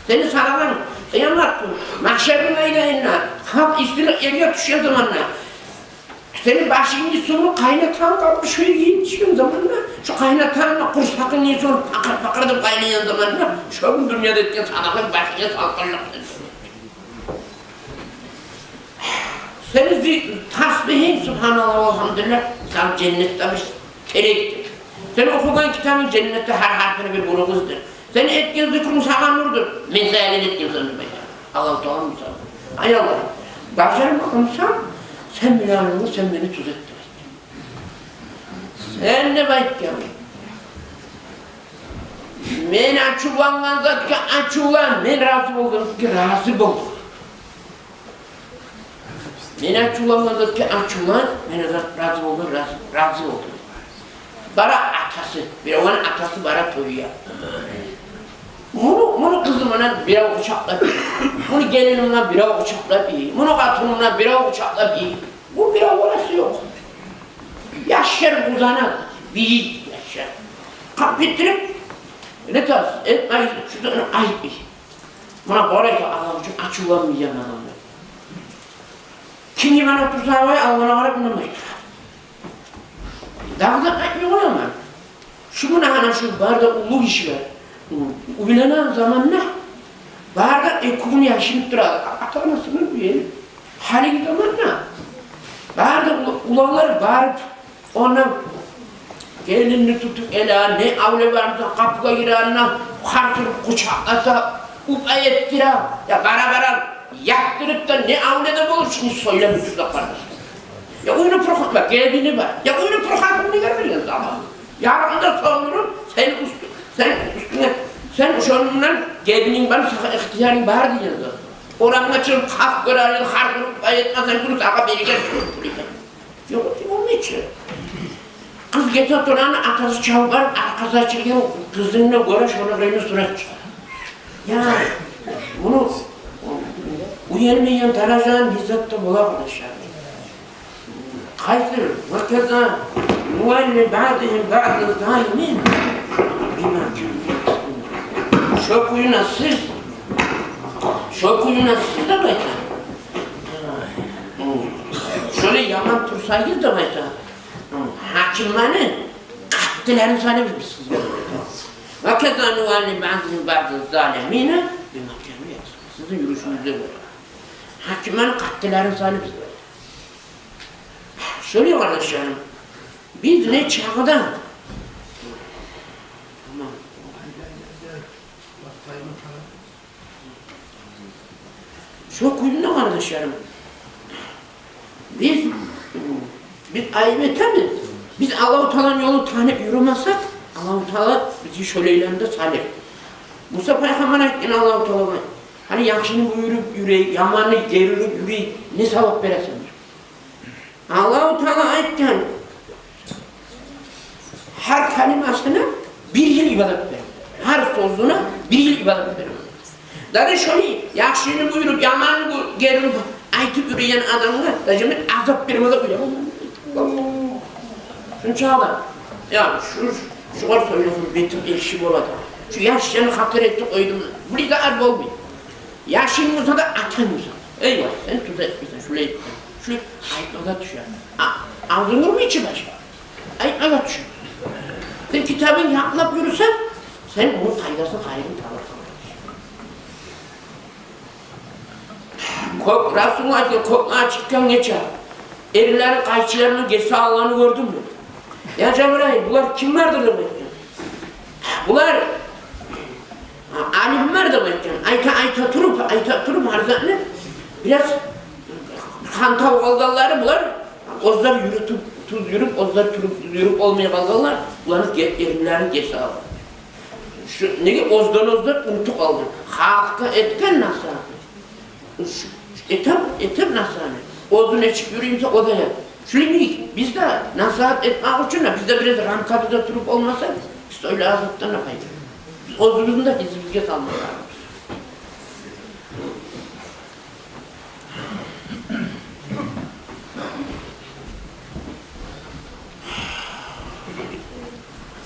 Сени садагъанг къыямат гюн, магьшарны майданында, халкъ истилик ерге тюшген заманда, сени башынгны суву къайнатагъан къабы шу ерге етишген заманда, шу къайнатагъан къурсагъынгны суву пакъыр-пакъыр деп къайнайгъан заманда, шо гюн дюньяда этген садагъанг башынга салкъынлыкъ». Сени зи-, тасбигьинг, субгьаналлагь, альгьамдулиллагь, сагъа женнетде бир терекдир. Сени охугъан китабынг женнетде гьар гьарпына бир бургъуздур. Сени этген зикрунг сагъа нурдур. Мен сагъа не этгенмен деп айта Аллагьу Таала Мусагъа. Ай Аллагь, бажармагъанман, сен мени аралыгъымда, сен мени тюзет деп айтгъан. Сен деп айтгъан. Мен ачувлангъан затгъа ачувлан, мен рази болгъан затгъа рази бол. Мен ачувлангъан затгъа ачувлан, мен рази болгъан, рази, рази бол. Бара атасы, биревню атасы бара тойгъа. Муну, муну къызы булан бирев къучакълап йиберер, муну гелини булан бирев къучакълап йиберер, муну къатыны булан бирев къучакълап йиберер. Бу бирев боласы ёкъ. Яшлар узана, бийий яшлар. Къап битирип, не тас, этмей, шу затны айтмай. Муна къарайгъыз, Аллагь учун ачувланмайгъан адамлар. Ким йимик олтурса, вай, алгъа къарап, мундан айтар. Дагъы да айтмай къояман. Шу муна гьана шу бары да уллу гишилер уьйленген заманда бары да эки гюн яшынып тура ата-анасыны уьйде. Гьалиги заманда бары да ула-, уланлар барып, онда гелинни тутуп, эле не авле бар буса, къапугъа гирегенде, харсырып къучакълата, упа этдире, я бара-бара ятдырып да, не авле де болуп, шуну сёйлеп турса, къардаш. Я уьйню пурхатма, гебини бар. Я уьйню пурхатма, не герек берген заман? Ярыгъын да сёндюрюп, сени уьстю-, сени уьстюнге, сен шону булан гебининг бар, сагъа ихтиярынг бар деген зат. Орамгъа чыгъып, халкъ гёрер, харсырып упа этмесенг, буну сагъа берген. Ёкъ, болмай чы. Къыз гете турагъанда, атасы чабып барып, аркъасы ачылгъан къызын да гёре, шону къырыйына сурат чыгъара. Я, муну уьйренмейген даражаны бир зат да бола, къардашлар. Къайсыр, وكذا نولي بعضهم بعضا الظالمين بما كانوا يكسبون. Шо кюйде сиз, шо кюйде сиз деп айта. Шо Шолай яман турсагъыз деп айта, гьакимлени къаттыларын санайбыз биз сизге. Ва каза нувалли баъза баъза залимина бима кану яксибун. Сизин юрюшюгюзге гёре гьакимлени къаттыларын санайбыз деп айта. Шолай, къардашларым, биз не чагъы да... Тамам. Шо кюйде, къардашларым, биз, биз айып этебиз. Биз Аллагьу Тааланы ёлун танып юрюмесек, Аллагьу Таала бизин шолайлардан санамай. Муса пайхаммар айтгъан Аллагьу Таалагъа: «Гьали яхшыны буюруп юрюй, яманны гери уруп юрюй, не савап бересен?» Аллагьу Таала айтгъан: «Гьар калимасына бир йыл ибадат беремен. Гьар сёзюне бир йыл ибадат беремен». Даже шону яхшыны буюруп, яманны бу-, гери уруп айтып юрюйген адамгъа даже мен азап бермеге уяламан. Шунча да, я, шу, шугъар сёйлесем бетим экши болады. Шу яшны хатир этип къойдум. Бу да аз болмай. Яшынг болса да, атанг болса да. Эй, вай, сен тюз этмейсен, шулай этме. Шулай айтмагъа тюше. А, авзунг урмай чы башгъа. Айтмагъа тюше. Сен китабынг якълап юрюсенг, сен муну пайдасын, хайырын табарсан. Кёк, Расулуллагь айтгъан, кёклер чыкъгъан гече эрлени къайчыларына гесаланы гёрдюм деп. Я Жабрайыл, булар кимлердир деп айтгъан. Булар, а, алимлер деп айтгъан. Айта, айта туруп, айта туруп, гьар затны бираз хантав къалгъанлары булар, оьзлер юрютюп, тюз юрюп, оьзлер туруп, тюз юрюп болмай къалгъанлар, буланы ге-, эрлени гесаланы. Шу, неге оьзден-оьзлер унутуп къалгъан. Халкъгъа этген насигьат. Шу, этип, этип насигьатны. Оьзю нечик юрюй буса, о да я. Шулай биз де насигьат этмек учун да, биз де бираз рамкабызда туруп болмасакъ, биз оьле азапдан да къайтармайбыз. Биз оьзюбюзню де изибизге салмакъ лазим.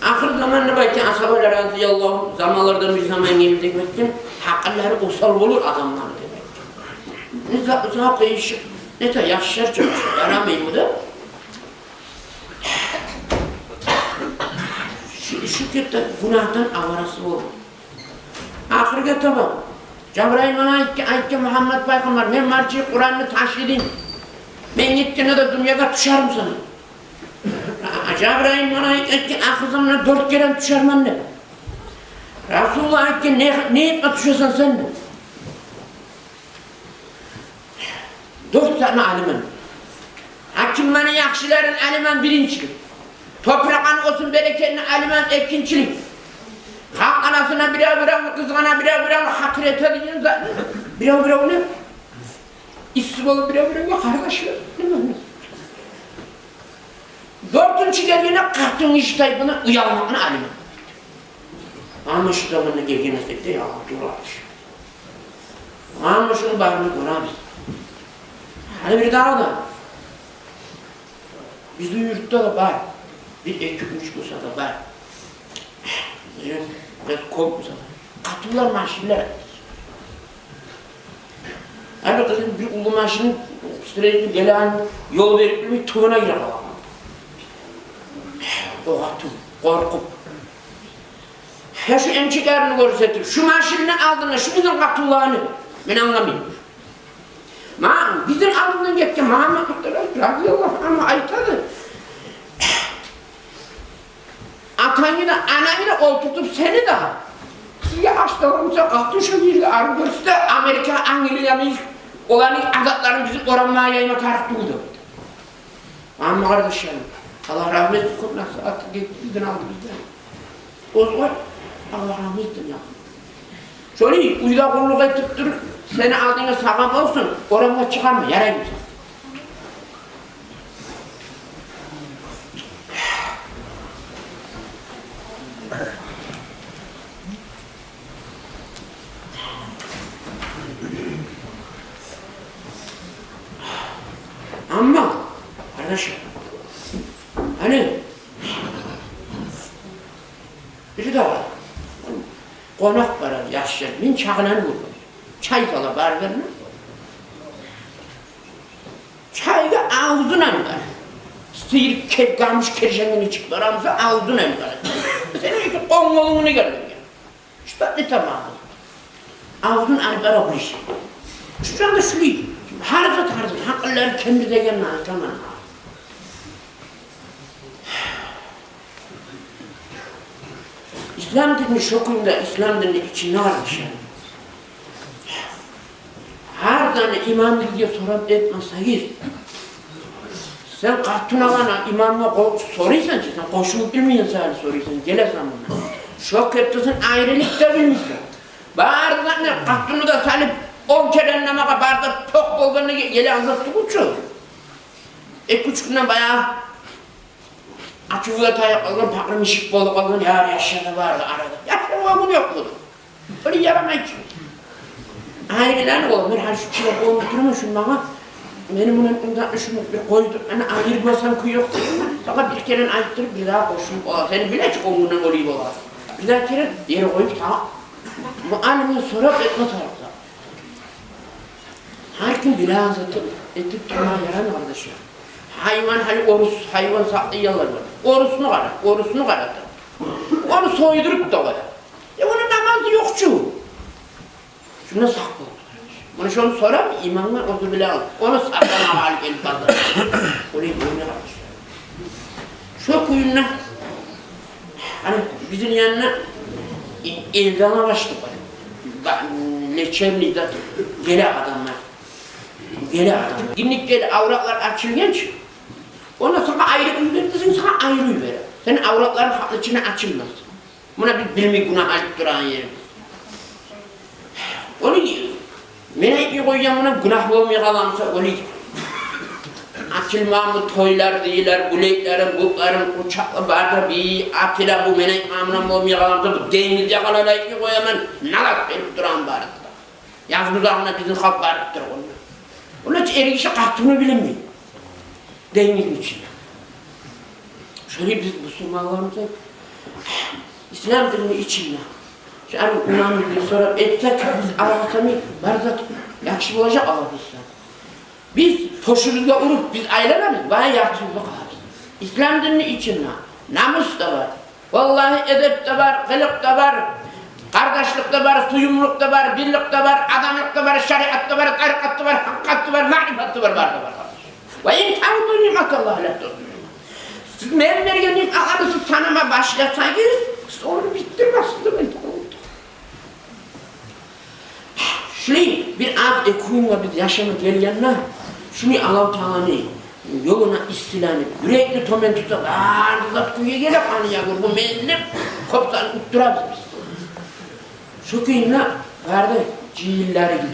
Ахыр заман деп айтгъан асгьабалар, разияллагьу, заманлардан бир заман гележек деп айтгъан, гьакъыллары осал болур адамлар деп айтгъан. Не за-, узакъ яшай, не де яшлар чы, ярамай бу да. Шу, шу кепде гюнагьдан аварасы болур. Ахыргъа таба Жабрайыл малайикге айтгъан: «Мугьаммат пайхаммар, мен марчи Къуранны ташлайым. Мен гетгенде де дюньягъа тюшермисен?» А, Жабрайыл малайик айтгъан: «Ахыр заманда дёрт керен тюшермен», — деп. Расулуллагь айтгъан: «Не, не этме тюшесен сен?» — деп. Дёрт затны алиман. Гьакимлени, яхшыларын алиман, биринчилик. Топуракъны оьсюн-берекетин алиман, экинчилик. Халкъ арасына бирев-биревню къызгъана, бирев-биревню хатир эте деген затны, бирев-биревню исси болуп, бирев-биревге къардашлар. Дёртюнчю гелгенде къатынгиши тайпадан уялмакъны алиман. Амма шу заманда гелген эсек де, я Аллагь, гёребиз. Амма шуну барын да гёребиз. Гьали бир дагъы да, бизин юртда да бар. Бир, эки, уьч болса да бар. Бир, бир кёп болса да. Къатынлар машинлер. Гьали къызым бир уллу машин, средний гелеген, ёл берип билмей, тюбюне гире къала. О къатын къоркъуп. Гье, шу эмчиклерин гёрсетип, шу машинни алдында шу бизин къатынланы, мен англамайман. Ма, бизин алдындан гетген Мугьаммат Мухтар, разияллагьу ангьу, айтады: «Атангны да, анангны да олтуртуп, сени де, сизге аш да болмаса, къатын шу ерге алып гёрсе де, Америка, Англия, Америка, оланы адатларын бизин орамлагъа яйма тарыкъ тюгюл», — деп. Амма, къардашларым, Аллагь рагьмат этсин, кёп насигьат гетди бизин алдыбыздан. Оьзюне Аллагь рагьмат этсин, я. Шолай уьйде къуллукъ этип туруп, сени алдынга сагъа болсун, орамгъа чыгъарма, яраймы? Амма, къардашлар, гьали бир де къонакъ бара, яшлар, мен чагъыланы гёрдюм. Чай сала барларына. Чайгъа ал Авзунг алып бар. Сыйыр кер-, гамиш керженге нечик бара буса, авзунг алып бар. Сен эки къол-къолунг не гелген? Что не тамагъы? Авзунг алып бара бу иш. Шу чагъда шулай. Гьар зат, гьар зат. Гьакъыллар кемир деген ма, тамам. Ислам динни шо кюйде, ислам динни ичинде, къардашлар. Гьар затны имамгъа сорап этмесегиз, сен къатынгъа, имамгъа къо-, сорайсан чы, сен къошулуп билмейсен, сен сорайсан, гелесен мунда. Шо кепде сен айрылыкъ да билмейсен. Бары затны, къатынны да салып, он керен намазгъа бары да токъ болгъанда ге-, гелеген зат тюгюл чю. Эки-уьч гюнден баягъы ачувгъа таяп къалгъан, пакъыр мишик болуп къалгъан, яр яшлар да барды арада. Яшлар о гюн ёкъ буду. Бир ярамай чы. Айрыланы ол, мен гьали шу чыгъып болуп тураман, шу магъа, мени мундан унда шуну бир къойдуруп, ана айырмасам кюй ёкъ. Сагъа бир керен айтдырып, бир дагъы къошулуп бола. Сени биле чи, он гюнден олай бола. Бир дагъы керен ер къоюп сагъа. Муаллимге сорап этме тарыкъ. Гьар ким билеген затын этип турма ярамай, къардашлар. Гьайван, гьали орус гьайван сакълайгъанлар бар. Орусну къара, орусну къара. Ону сойдуруп да къоя. Э, ону намазы ёкъ чу. Шундан сакъ бол. Муна шону сорап, имамгъа оьзю биле ал. Ону сакъламагъа алып гелип базар. Олай болмай, къардашлар. Шо кюйде, ана, бизин янда э-, элден алышдыкъ. Ба-, лечебный да геле адамлар. Геле адамлар. Гинник геле, авратлар ачылгъан чы. Онда сагъа айры уьй берди, сен сагъа айры уьй бере. Сени авратларынг халкъны ичине ачылмас. Муна биз билмей гюнагь алып турагъан ерибиз. Ону мен айтмай къойгъан, муна гюнагь болмай къаламса, ону ачылмамы тойлар дейдилер, гюлеклерин, бутларын, къучакълар бары да бир атыла, бу мен айтмагъан, муна болмай къаламса, бу денгизде къалар, айтмай къояман, налат берип турагъан бары да. Яз бузагъына бизин халкъ барып тура онда. Ону чы эргиши къатынгъа билинмей. Денгизни ичинде. Шолай биз бусурманларыбыз ислам динни ичинде. Шо арив имамыбызгъа сорап этсек, биз алгъасамай, бар зат яхшы болажакъ, Аллагь буюрса. Биз тёшюбюзге уруп, биз айланабыз, баягъы яртыбызда къалабыз. Ислам динни ичинде намус да бар. Валлагь, эдеп де бар, къылыкъ да бар, къардашлыкъ да бар, сюювлюк де бар, бирлик де бар, адамлыкъ да бар, шариат да бар, тарикъат да бар, гьакъ да бар, маърифат да бар, бары да бар, къардаш. Ва ин таудду ниъматаллагьи ла тугьсугьа. Сиз мен берген ниъматланы сиз санама башласагъыз, сиз ону битдирмессиз деп мен айтаман. Шулай бир аз-эки гюнге биз яшама гелгенде, шуну Аллагьу Тааланы ёлуна иссиленип, юрекни тёбен тутса, бары зат кюйге гелип, аны ягъыр, бу мен деп, кёп зат уттурабыз биз. Шо кюйде бары да жыйынларыгъыз,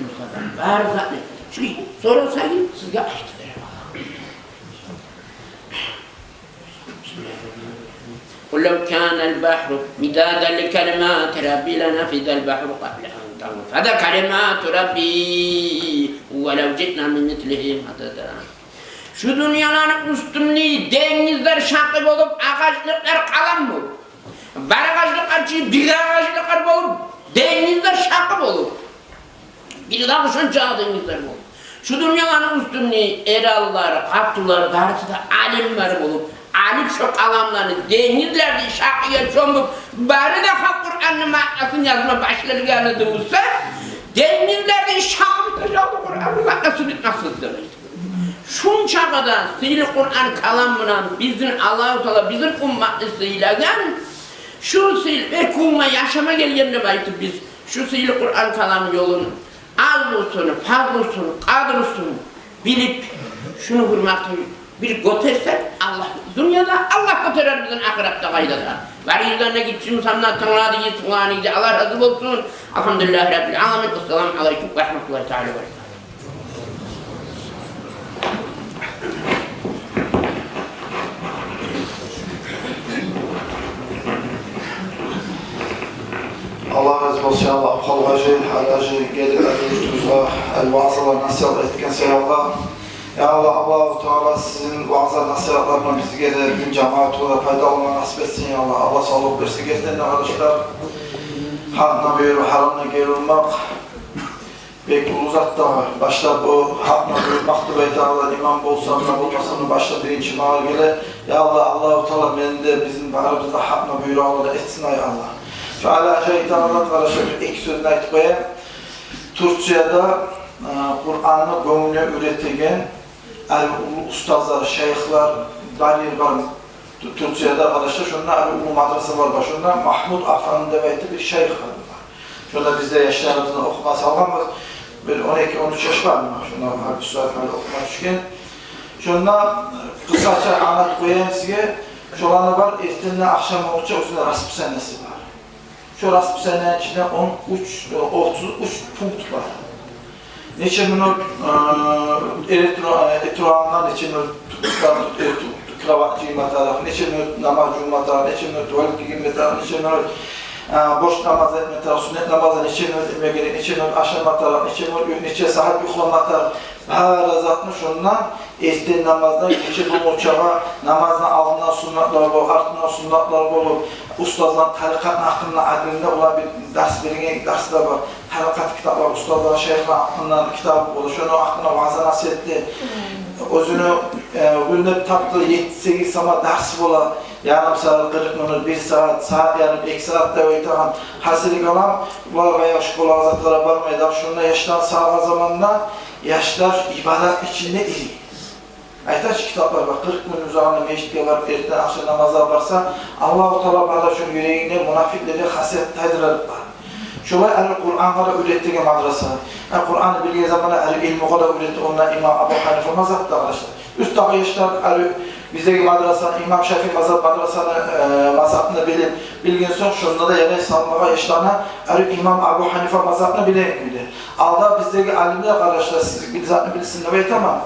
бары затны. Шулай сорасагъыз, сизге айтып беремен. قل لو كان البحر مدادا لكلمات ربي لنفد البحر قبل أن تنفد كلمات ربي ولو جئنا بمثله مددا. Шу дюньяланы уьстюнде денгизлер шакъы болуп, агъачлыкълар къалам болуп, бар агъачлыкълар чы бир агъачлыкълар болуп, денгизлер шакъы болуп, бир дагъы шонча денгизлер болуп. Шу дюньяланы уьстюнде эраллар, къатынлар, барысы да алимлер болуп, алып шо къаламланы денгизлердей шакъыгъа чомуп, бары да халкъ Къуранны маънасын язма башларгъан эди буса, денгизлердей шакъып да шо Къуранны маънасын битмес эди деп айта. Шунча къадар сыйлы Къуран калам булан бизин Аллагьу Таала, бизин умматны сыйлагъан, шу сыйлы бир гюнге яшама гелген деп айтып биз, шу сыйлы Къуран калам ёлун азлусун, фазлусун, къадрусун билип, шуну гьюрметин бир гётерсек, Аллагь дюньяда, Аллагь гётерер бизин ахыратда къайда да. Барыгъыздан да гиччи бусам да тынгладыгъыз, тынглагъаныгъызгъа Аллагь рази болсун. Алгьамдулиллагьи раббил аламин. Ассаламу алайкум ва рагьматуллагьи таала ва баракатугь. Аллагь рази болсун, я Аллагь, Халгьажи, Халгьажи гелип, бизин юртубузгъа ваъзалар, насигьатлар этген саялы. Я Аллагь, Аллагьу Таала сизин ваъза-насигьатлардан бизге де, бизин жамиятгъа да пайда алма насип этсин, я Аллагь. Аллагь савлукъ берсин, гертиден де, къардашлар. Гьакъны берип, гьарамны гери урмакъ Бек уллу зат да башлап о гьакъны буюрмакъ деп айтагъанлар, имам болсам да, болмасам да, башлап биринчи магъа геле. Я Аллагь, Аллагьу Таала мени де, бизин барыбызны да гьакъны буюрагъанлардан этсин, ай Аллагь. Шу Али-гьажи айтагъан зат, къардашлар, бир-эки сёзню айтып къояйым. Турцияда, э, Къуранны гёнгюне уьйретеген ари уллу устазлар, шайыхлар бар ер бар. Ту-, Турцияда, къардашлар, шонда ари уллу мадраса бар, бар. Шонда Магьмуд Афанди деп айтып бир шайых бар. Шонда биз де яшларыбызны охума салгъанбыз. Бир он эки, он уьч яш бар муна. Шонда гьали бу сагьат гьали охума тюшген. Шонда, э, къысгъача англатып къояйым сизге. Шоланы бар, эртенден ахшам болгъунча оьзюню расписаниеси бар. Шо расписаниени ичинде он уьч, э, отуз уьч пункт бар. Нече минут, э, эретура-, э, эретурагъангъа нече минут эрту-, кровать жыйма тарыкъ, нече минут намаз жувма тарыкъ, нече минут тувалетге гирме тарыкъ, нече минут, э, борч намаз этме тарыкъ, сюннет намазгъа нече минут этме герек, нече минут ашама тарыкъ, нече минут, нече сагьат юхлама тарыкъ. Бары затны шондан, эртен намаздан гече болгъунчагъа, намазны алдындан суннатлар болуп, артындан суннатлар болуп, устазланы тарикъатны гьакъында, адилинде улан бир дарс берген дарс да бар. Тарикъат китаплар, устазланы, шайыхланы гьакъында китап болуп, шону гьакъында ваъза-насигьат эте. Оьзюню, э, гюнде тапгъыр етти-сегиз сама дарс бола. Ярым сагьат, къыркъ минут, бир сагьат, сагьат ярым, эки сагьат деп айтагъан. Гьасили калам, булар баягъы школагъа, затларгъа бармай да, шонда яшланы салгъан заманда яшлар ибадат ичинде ири. Айта чы китаплар бар, къыркъ гюн узагъында межитге барып, эртен, ахшам намазгъа барса, Аллагьу Таала бары да шону юрегинден мунафикълени хасият тайдырар бар. Шолай ари Къурангъа да уьйретеген мадраса. Гьа, Къуранны билген заманда ари илмугъа да уьйрете, онда имам Абу Гьанифа мазгьабда, къардашлар. Уьстдеги яшлар ари биздеги мадрасаны, имам Шафии мазгьаб мадрасаны, э, мазгьабын билип, билген сонг, шонда да ярай салмагъа яшланы ари имам Абу Гьанифа мазгьабын билеген кюйде. Алда биздеги алимлер, къардашлар, сиз бир затны билсин деп айтаман.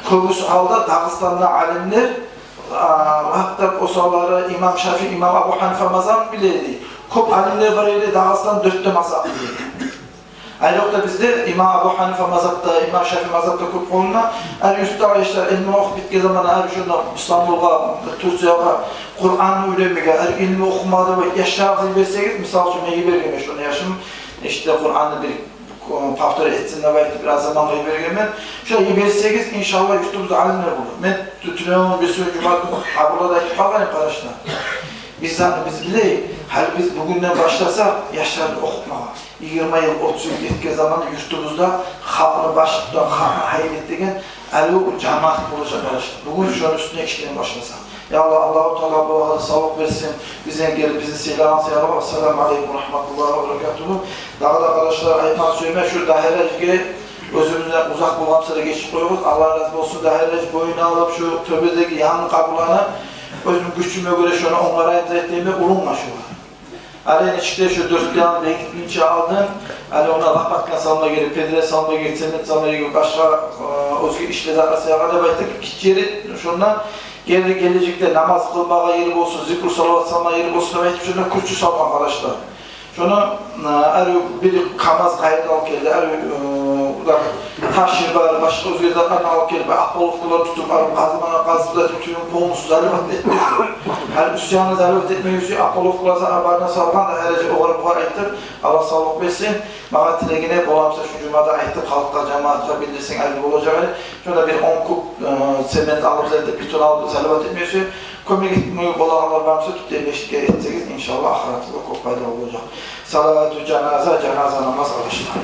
Кёбюсю алда Дагъыстанда алимлер, а, лап да осаллары имам Шафии, имам Абу Гьанифа мазгьабын биле эди. Кёп алимлер бар эди, Дагъыстан дёрт де мазгьаб биле эди. Айрокъда бизде имам Абу Гьанифа мазгьабда, имам Шафии мазгьабда кёп къолунда, ари юртдагъы яшлар илму охуп битген заманда, ари шонда Истанбулгъа, Турциягъа Къуранны уьйренмеге, ари илму охумагъа деп яшларыгъызны йиберсегиз, мисал учун, мен йибергенмен шонда яшым, ишде Къуранны бир повтор этсин деп айтып, бираз замангъа йибергенмен. Шо йиберсегиз, иншаллагь, юртубузда алимлер болур. Мен тю-, тюнегюн бир сюйген жумагюн къабурда да айтып къалгъан эдим, къардашлар. Биз затны биз билейик, гьали биз бугюнден башласакъ яшланы охутмагъа, йигирма йыл, отуз йыл гетген заманда юртубузда халкъны башлап тутагъан, халкъны гьайын этеген арив жамаат болажакъ, къардашлар. Бугюн шону уьстюнде ишлеме башласакъ. Я Аллагь, Аллагьу Таала булагъа да савлукъ берсин. Бизин гелип, бизин сыйлагъан сыйлы. Ассаламу алейкум ва рагьматуллагьи ва баракатугьу. Дагъы да, къардашлар, айтмагъа сюемен, шу Дагьир-гьажиге, оьзюбюзден узакъ болгъан буса да, гечип къоюгъуз. Аллагь рази болсун. Дагьир-гьажи боюна алып, шу тёбедеги янгы къабурлагъа оьзюм гючюме гёре шону онгарайым деп этдим, урунман шугъар. Гьали нечик де шу дёрт янгъа бегитгинче алдын, гьали онда лопатка салма герек, педре салма герек, цемент салма герек, башгъа, э, оьзге ишлер де къарсагъа деп айтып, гиччи ери, шонда геле-, гележекде намаз къылмагъа ери болсун, зикру салават салма ери болсун деп айтып, шонда кюрчю салгъан, къардашлар. Шону, э, арив бир КамАЗ къайда алып гелди, арив, э, таш бар, башгъа оьзге затланы алып гелип, ополовкалар тутуп, арив къазманы къазып да тюгюн, полностью заливать этмей. Гьали уьст янын заливать этмей, уьст ополовкалар сагъа барына салгъан да, гьали огъар-бугъар айтып, Аллагь савлукъ берсин. Магъа тилегине боламса, шу жумада айтып, халкъгъа, жамаатгъа билдирсенг, арив болажакъ эди. Шонда бир он куб, э, цемент алып, зат этип, бетон алып, заливать этмей, кёмек этме болагъанлар бармса, тюпден межитге этсегиз, иншаллагь, ахыратыгъызгъа кёп пайда болажакъ. Салату жаназа, жаназа намаз, къардашлар.